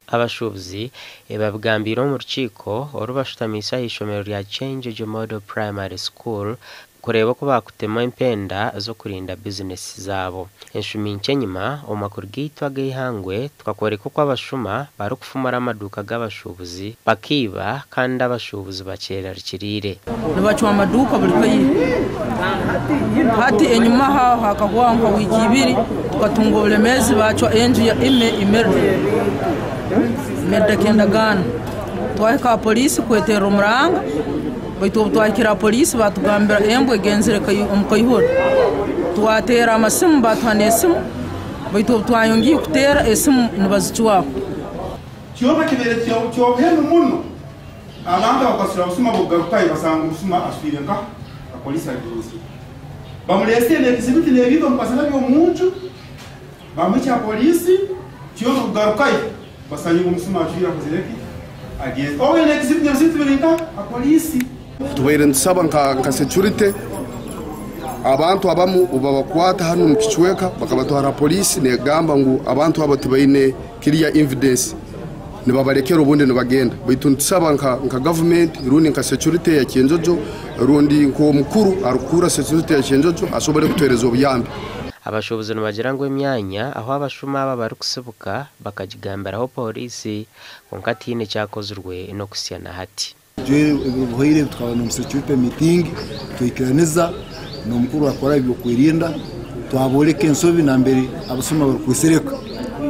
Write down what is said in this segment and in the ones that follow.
Abashuubuzi babigambiire omu rukiiko oru bashutamiise ah'eishomero rya Kyenjojo Model Primary School kureeba oku baakutema empenda z'okurinda bizinesi zaabo. Enshumi nkye enyima, omu makuru gaitu ag'eihangwe tukakworeka oku abashuma barikufumura amaduuka g'abashuubuzi bakaiba kandi abashuubuzi bakyerarikiriire. Nibacwa amaduuka buri kaire. Hati enyima aha hakahwaho nka wiiki ibiri tukatunga oburemeezi baacwa enju ya Ime Imelda. Imelda Kendagaana. Twahika aha poliisi kweterera omuranga baitu obu twahikire aha poliisi baatugambira embwa egenzire omu kaihura. Twateera amasimu baatuha n'esimu baitu obu twayongiire kuteera esimu nibazicwaho. Kyoma kibaire ky'obuhemu muno Abantu abakwasirwe abasuma b'okugarukayo basanga omusuma aswire nkaha? Apolisi agenzire. Bamureesire n'ebizibiti n'ebintu bamukwasa nabyo omu nju, bamuhikya aha poliisi, kyona okugarukayo basanga ngu omusuma ajwire akozire ki? Agenzire. Obwe n'ebizibiti n'ebizibiti biri nkaha? Aha poliisi. Tubaire nitusaba nka security abantu abamu obubabakwata hanu omu kicweka bakabatwara aha poliisi negamba ngu abantu abo tibaine clear evidence. Nibabarekera obundi nibagenda baitu nitusaba nka nka gavumenti rundi nka security ya Kyenjojo rundi nk'omukuru arikukuura security ya Kyenjojo asobole kutuhereza obuyambi. Abashuubuzi nibagira ngu emyanya ahu abashuma aba barikusibuka bakagigambiraho pooriisi kwonka tihaine ekyakozirwe n'okuhitsya na hati. Ebiro bihwaire tukaba n'omu security meeting twikiraniza n'omukuru akora eby'okwerinda twabooreka ensobi nambere abasuma barikwesereka.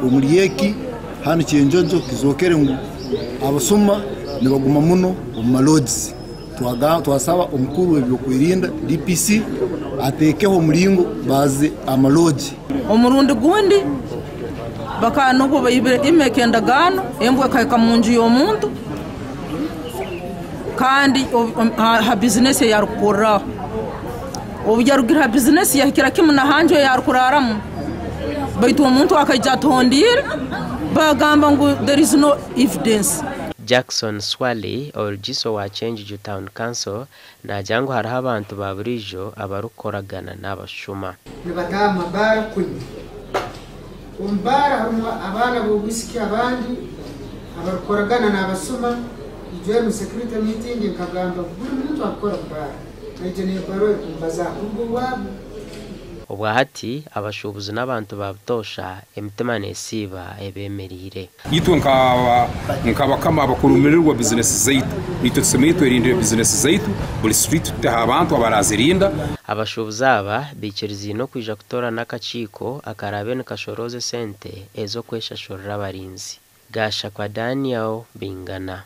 Omuri eki hanu Kyenjojo kizookere ngu abasuma nibaguma muno omu ma lodges. Twasaba omukuru w'ebyokwerinda DPC ateekeho omuringo baaze ama lodge. Omurundi gundi bakaba nubwo baibire Imeka endagaano, embwa ekahika munju y'omuntu. Kandi ha bizinesi ei arikukoreraho. Obu yarugire ha bizinesi yahikira kimu na ha nju ei arikuraaramu, baitu omuntu akaija atuhondiire baagamba ngu there is no evidence. Jackson Swali, Orugiso wa Kyenjuju Town Council naagira ngu hariho abantu ba buriijo abarikukoragana n'abashuma. Nibataaha omu mabaara kunywa. Omu baara harimu abaana b'obwisiki abandi abarikukoragana n'abasuma. Ijweri omu security meeting nkagamba buri muntu arikukora omu baara naija n'ebaruha erikumubazaaho kuruga owaabu. Obwahati abashuubuzi n'abantu ba butoosha emitima neesiiba ebeemereire. Itwe nk'abakama abakurumirirwa bizinesi zaitu, naitwe tusemeriire twerindire bizinesi zaitu, buri street tuteho abantu abarazirinda. Abashuubuzi aba baikiriziine okwija kutoorana akakiiko akaraabe nikashorooza esente ez'okweshashurira abarinzi. Gashakwa Daniel, Bingana.